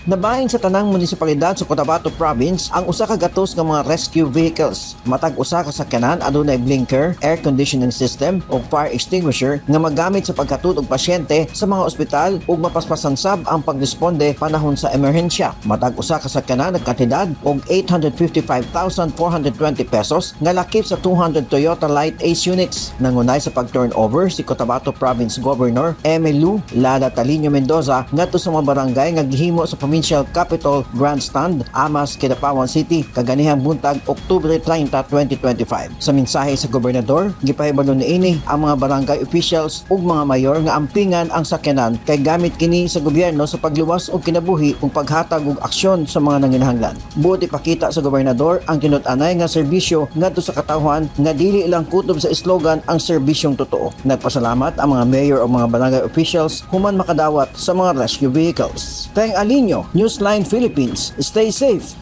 Nabahin sa tanang munisipalidad sa Cotabato Province ang 100 nga mga rescue vehicles. Matag usa ka sakyanan adunay blinker, air conditioning system ug fire extinguisher nga magamit sa paghatod og pasyente sa mga ospital ug mapaspasan sab ang pagresponde panahon sa emerhensya. Matag usa ka sakyanan nagkantidad og 855,420 pesos nga lakip sa 200 Toyota LiteAce units. Nangunay sa pag-turnover si Cotabato Province Governor Emmylou Lala Taliño Mendoza ngadto sa mga barangay nga gihimo sa Provincial Capitol Grandstand, Amas, Kidapawan City kaganihang buntag, Oktubre 30, 2025. Sa mensahe sa gobernador, gipahibalo niini ang mga barangay officials ug mga mayor nga ampingan ang sakyanan kay gamit kini sa gobyerno sa pagluwas og kinabuhi ug paghatag og aksyon sa mga nanginahanglan. Buot ipakita sa gobernador ang tinud-anay nga serbisyo ngadto sa katawhan nga dili lang kutob sa slogan ang serbisyong totoo. Nagpasalamat ang mga mayor o mga barangay officials human makadawat sa mga rescue vehicles. Teng Alinio, Newsline Philippines. Stay safe.